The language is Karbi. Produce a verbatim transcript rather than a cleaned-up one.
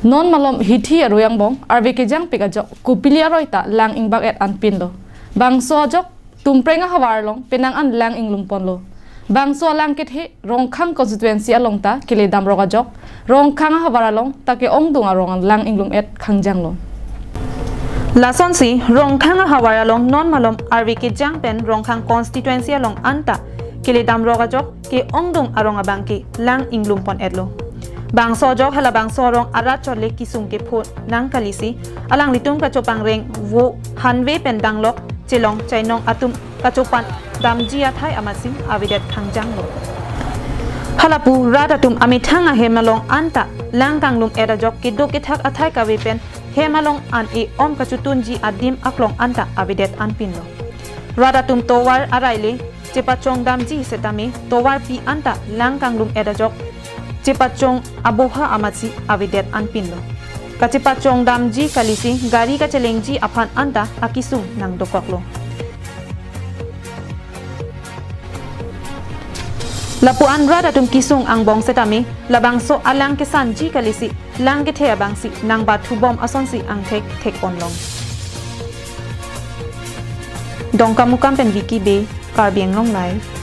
Non malom hithi arui angbong arve kejangpik ajok kopili aroi ta lang ingbak-et anpinlo. Bangso ajok Tumpreng ahavar along penang an lang inglum ponlo. Bangso alang kethe Rongkhang constituency along ta kele damrok ajok Rongkhang ahavar along ta ke-ongdung arong an lang inglum-et khangjanglo. Lasonsi Rongkhang ahavar along non malom arve kejang pen Rongkhang constituency along anta kele damrok ajok ke-ongdung arong abang ke lang inglum pon-etlo. Bangso ajok halabangso arong arat chot le kesung kepho nang kalisi, alanglitum kachopangreng vo hanve pen danglok chelong chainong atum kachopan damji athai amatsi avedet khangjanglo. Halapu rat atum amethang ahem along anta lang kanglum-et ajok kedo kethak athai kave pen hem along an e-om kachotunji adim aklong anta avedet anpinlo. Rat atum tovar arai le chepachong damji setame tovarpi anta lang kanglum-et ajok chepachong aboha amatsi avedet anpinlo. Kachepachong damji kalisi gari kachelengji aphan anta akesung nangdokoklo. Lapu-an rat atum kesung angbong setame labangso alang kesanji kalisi lang kethe abangsi nangbathubom asonsi angthek thek ponlong. Dongkamukam pen Vicky Bey, Karbi Anglong Live.